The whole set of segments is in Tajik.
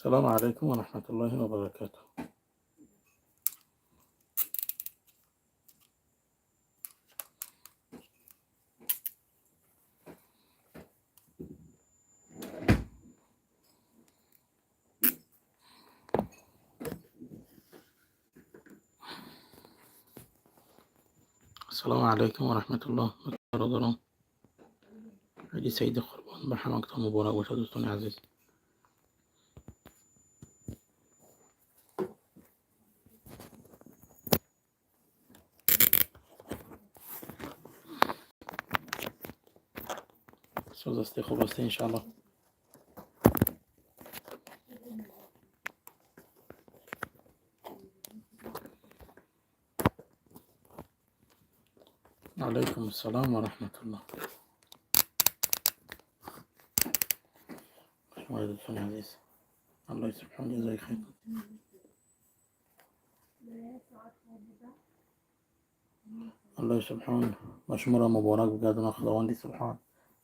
Салому алайкум ва раҳматуллоҳи ва баракатуҳ. Ассалому алайкум ва раҳматуллоҳ, бародарон. Иди Саиди Қурбон ба ҳамагтон муборак бошад, дӯстони азиз. Соз ҳастӣ, хуб ҳастӣ, иншааллоҳ. Алайкум ассалом ва раҳматуллоҳ. Хуш омадед, дӯстони азиз. Аллоҳи субҳон ҷазои хайр. Аллоҳи субҳон ба шуморо муборак бигардонад. Худованди субҳон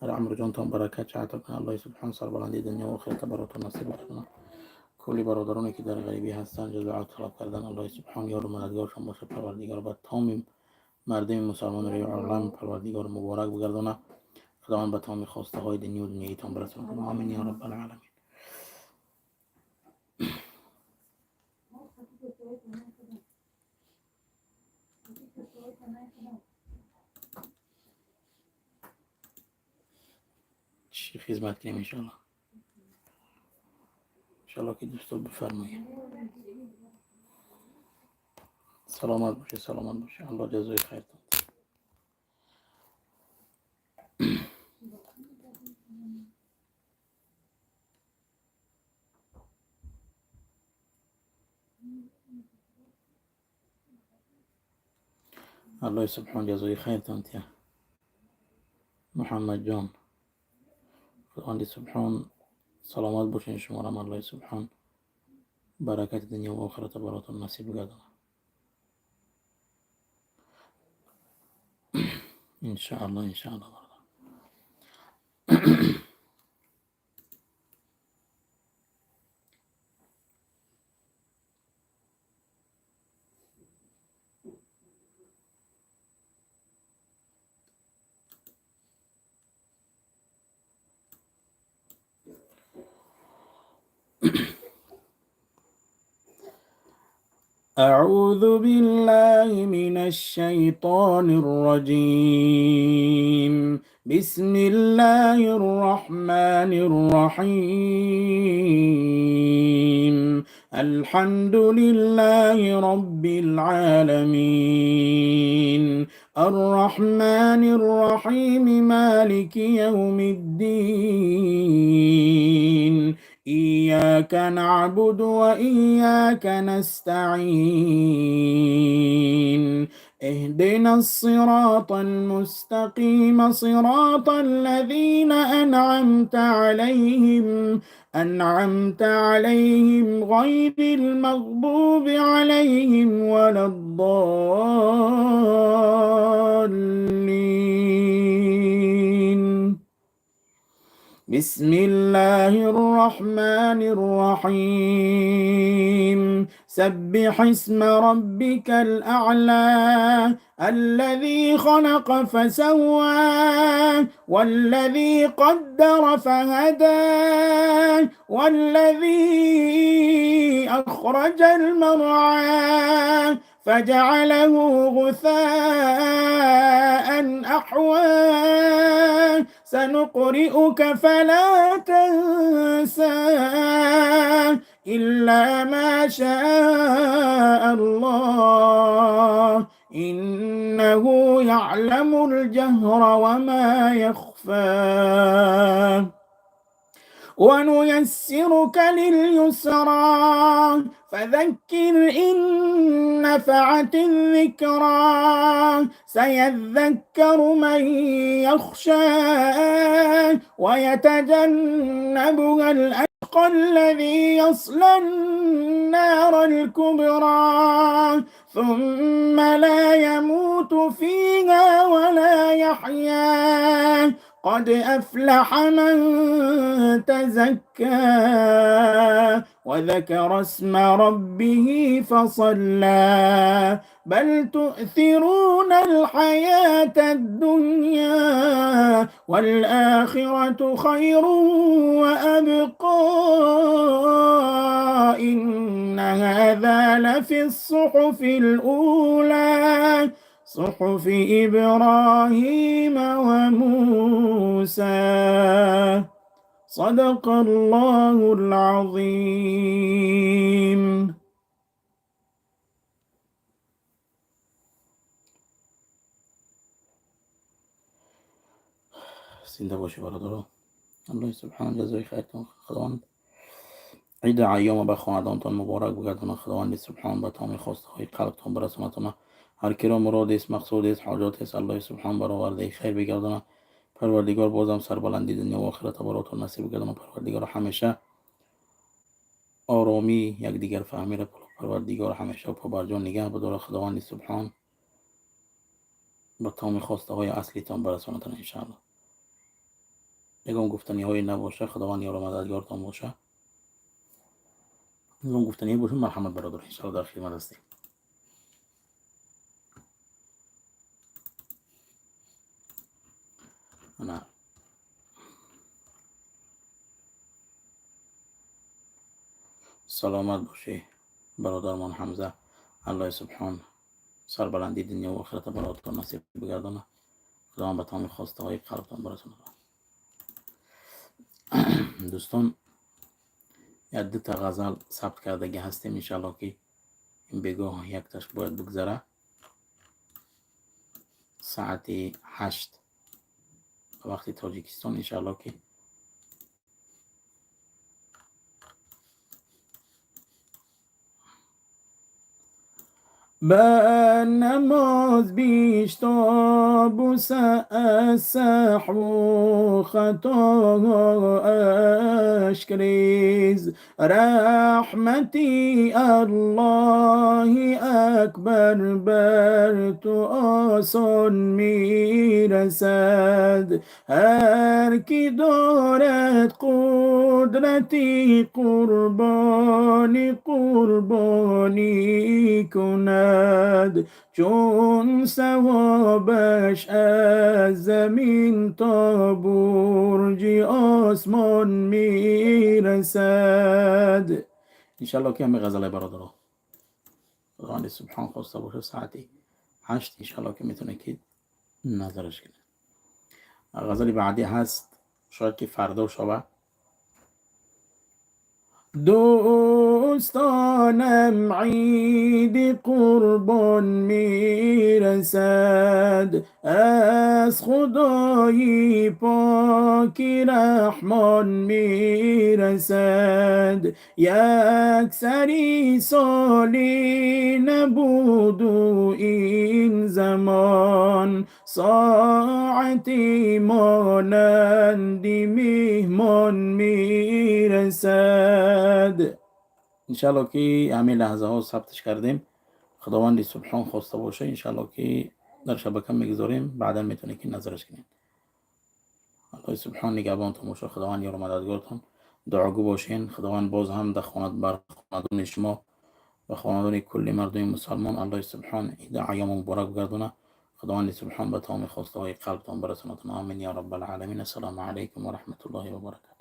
дар умру ҷонтон баракат ато кунад. Аллоҳи субҳон сарбаландии дунё ва охирата баротон насиб бигардонад. Кулли бародароне, ки дар ғарибӣ ҳастанд, ҷуз дуо талаб кардан, Аллоҳи субҳон ёру мададгоршон бошад. Парвардигор ба тамоми мардуми мусалмони рӯи олам Парвардигор муборак бигардонад. Худованд ба тамоми хостаҳои динию дунявитон бирасонад. Омин ё раббал аламин. Чӣ хизмат кунем, иншоалло? Иншоалло, ки дӯсто бифармоед. Саломат бошед, саломат бошед. Аллоҳ ҷазои хайр дод. Аллоҳи субҳон ҷазои хайртон тия, Муҳаммадҷон. Худованди субҳон, саломат бошед, шуморам Аллоҳи субҳон баракати дунё ва охирата баротон насиб бигардонад, иншаалло, иншаалло, бародар. أعوذ بالله من الشيطان الرجيم. بسم الله الرحمن الرحيم. الحمد لله رب العالمين، الرحمن الرحيم، مالك يوم الدين. إياك نعبد وإياك نستعين. اهدنا الصراط المستقيم، صراط الذين أنعمت عليهم غير المغضوب عليهم ولا الضالين. بسم الله الرحمن الرحيم. سبح اسم ربك الأعلى، الذي خلق فسوى، والذي قدر فهدى، والذي أخرج المرعى فجعله غثاء أحوى. سنقرئك فلا تنسى إلا ما شاء الله، إنه يعلم الجهر وما يخفى. ونيسرك لليسرى، فذكر إن نفعت الذكرى، سيذكر من يخشى ويتجنبها الأشقى الذي يصلى النار الكبرى، ثم لا يموت فيها ولا يحيا. قد أفلح من تزكى. وذكر اسم ربه فصلى. بل تؤثرون الحياة الدنيا والآخرة خير وأبقى. إن هذا لفي الصحف الأولى صحف إبراهيم وموسى. صدق الله العظيم. زنده باشی برادرها. الله سبحانه جزای خیرتون خداوند عید ایام به خاندانتان مبارک بگردانه. خداوند سبحان به تمام خواسته های قلبتان برسانتان. هر کی را مراد است، مقصود است، حاجات است، الله سبحان برآورده خیر بگردانه. پروردگار بازم سربلندی دنیا و آخرت براتون نصیب بگردانه. پروردگار همیشه آرامی یکدیگر فهمی را پروردگار همیشه پابرجا نگه بداره. خداوند سبحان به تمام خواسته های اصلیتان برسانتان انشاءالله. یگان گفتنی های نباشه، خداوند یار و مددگارتان باشه. یگان گفتنی باشه مرحمت برادر، انشاءالله در خدمت هستیم. انا سلامت باشی برادرمان حمزه. الله سبحان سربلندی دنیا و آخرت براتون نصیب بگردانه. خداوند به تمام خواسته های قلبتان برسونه. دوستان یک دو تا غزل ثبت کردگی هستیم، انشالله که این بگاه یک تاش باید بگذره ساعت 8 وقتی تاجیکستان انشالله که به نماز بیشتاب و سحو خطا اشک ریز. رحمتی الله اکبر بر تو آسان میرسد. هر کی دارد قدرتی قربانی قربانی کند، چون ثوابش از زمین تا برج آسمان میرسد. انشالله که همه غزل برادرها خداوند سبحان خواسته باشه ساعت 8 انشالله که میتونه که نظرش کنه. غزل بعدی هست، شاید که فردا شبه. دوستانم عید قربان میرسد، از خدای پاک رحمان میرسد. یک سری سالی نبود و این زمان، ساعتی مانند مهمان میرسد. انشالله که همین لحظه ها ثبتش کردیم، خداوند سبحان خواسته باشه انشالله که در شبکه میگذاریم، بعدا میتونه که نظرش کنین. الله سبحان نگهبانتون باشه، خداوند یار و مددگارتون، دعاگو باشین. خداوند باز هم در خاند بر خاندان شما و خاندان کل مردم مسلمان الله سبحان عید ایام مبارک بگردونه. خداوند سبحان به تمام خواسته های قلبتان برسونه. آمین یا رب العالمین. السلام علیکم و رحمت الله و برکاته.